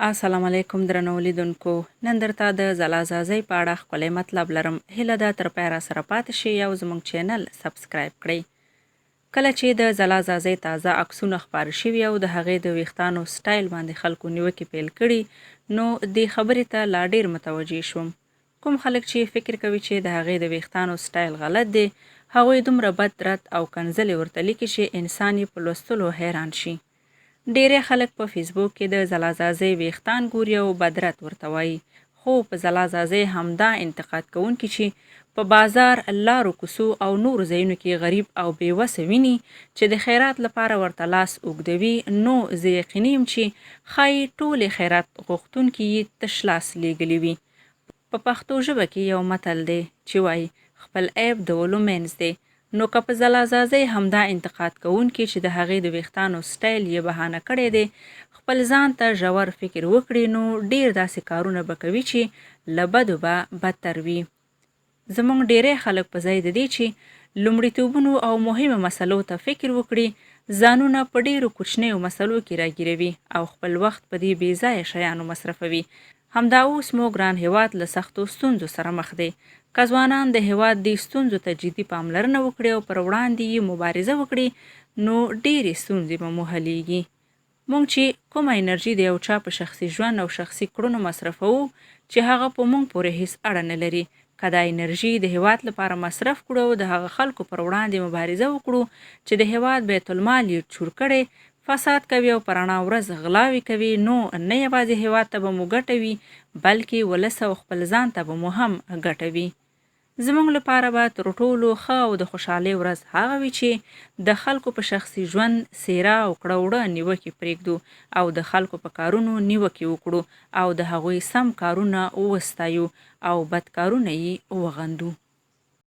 السلام علیکم درنو لیدونکو، نن درته د ځلا ځاځۍ په اړه ښکلی مطلب لرم. هیله ده تر پایه راسره پاتې شئ او زموږ چینل سبسکرایب کړئ. کله چې د ځلا ځاځۍ تازه عکسونه خپاره شوي او د هغې د ویښتانو سټایل باندې خلکو نیوکې پیل کړي، نو دې خبرې ته لا ډیر متوجه شوم. کوم خلک چې فکر کوي چې د هغې د ویښتانو سټایل غلط دی، هغوی دومره بد رد او کنځلې ورته لیکي چې انسان یې په لوستلو حیران شي. ډیری خلک په فیسبوک کې د ځلا ځاځۍ ویښتان ګوري او بد رد ورته وایي، خو په ځلا ځاځۍ همدا انتقاد کوونکي چې په بازار، لارو، کوڅو او نورو ځایونو کې غریب او بې وسه ویني چې د خیرات لپاره ورته لاس اوږدوي، نو زه یقیني یم چې ښایي ټولې خیرات غوښتونکي یې تش لاس لیږلي وي. په پښتو ژبه کې یو متل دی چې وایي، خپل عیب د ولو مینځ دی. نو که په ځلا ځاځۍ همدا انتقاد کوونکي چې د هغې د ویښتانو سټایل یې بهانه کړی دی، خپل ځان ته ژور فکر وکړي، نو ډیر داسې کارونه به کوي چې له بدو به بدتر وي. زموږ ډیری خلک په ځای د دې چې لومړیتوبونو او مهمو مسلو ته فکر وکړي، ځانونه په ډیرو کوچنیو مسلو کې راګیروي او خپل وخت په دې بې ځایه شیانو مصرفوي. همدا اوس مو ګران هیواد له سختو ستونزو سره مخ دی. که ځوانان د هیواد دې ستونزو ته جدي پاملرنه وکړي او پر وړاندې یې مبارزه وکړي، نو ډیرې ستونزې به مو حلیږي. موږ چې کومه انرژي د یو چا په شخصي ژوند او شخصي کړنو مصرفوو چې هغه په موږ پورې هیڅ اړه نه لري، که دا انرژي د هیواد لپاره مصرف کړو او د هغه خلکو پر وړاندې مبارزه وکړو چې د هیواد بیت المال یې چور کړی، فساد کوي او په رڼا ورځ غلاوې کوي، نو نه یوازې هیواد ته به مو ګټه وي، بلکې ولس او خپل ځان ته به مو هم ګټه وي. زموږ لپاره به تر ټولو ښه او د خوشحالۍ ورځ هغه وي چې د خلکو په شخصي ژوند، څېره او کړه وړه نیوکې پرېږدو او د خلکو په کارونو نیوکې وکړو او د هغوی سم کارونه وستایو او بد کارونه یې وغندو.